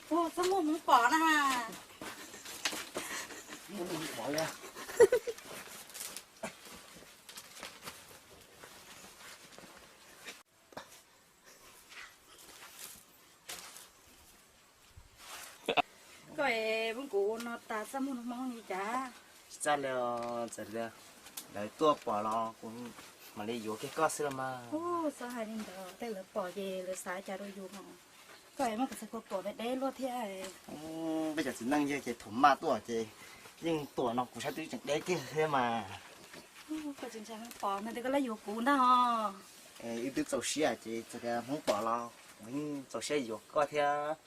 Ua, txaj muag hmoov pom na. Koj es muab kuv ua no tas txaj muag hmoov li cas? Tsis txaj li, txawm lawv tuaj pom los kuv mam li yuav kiag koj xwb los mas. Txhob hais li ntawd, tej lawv pom ces lawv xav cas rau yus os. Koj es muab kuv txhais kua pom deb deb luaj thiab. Peb cov txiv neej yog ces thaum maj tuaj ces yeej tuaj no kuv saib twb tseem deb kiag thiab mas. Koj tsis ntshai pom ntawd koj laj yuav kuv ntag os. Wb twb txaus siab ces txawm tias hmoov pom los kuv yeej txaus siab yuav koj thiab,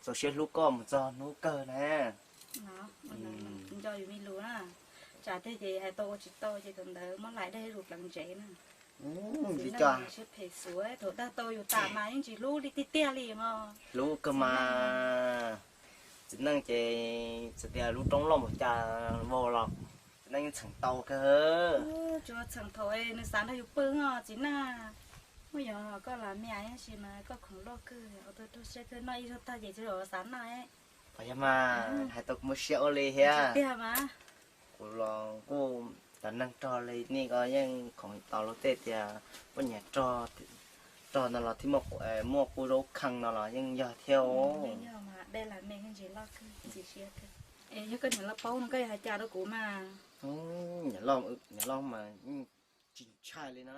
txaus siab hlub koj mus txog hnub kawg na. Nco yus me lus na. Tsam tiag ces hais tau ua tsis tau ces thaum ntawd muab laim dej lus pleev ntsev na. Siab phem xuav, thaum dag tau yus tas mas yeej tsis hlub li tiag tiag li os. Hlub kawg mas. Txiv neej ces txawm tias lub roob loj npaum cas vau los txiv neej yeej txheem tau kawg. Tsuas txheem thaum nws xav nrog yus pw os txiv neej. Muaj yog koj los me ais tab sis mas koj khoom loj kawg, ua tau raug siab kawg, noj ib zaug tag ces tsis xav noj. Qhov yog mas hais tau kuv muaj siab ua li thiab. Tiag mas. Kuv los kuj cov neeg rog li nej ko yeej khoom tau luag tej tias poj niam rog no los thiaj muaj qub zaub kheej no los yeej yog thiab. Yog koj niam loj paub no koj yuav hais cas rau kuv mas. Niam loj mas yeej tsis ntshai li na.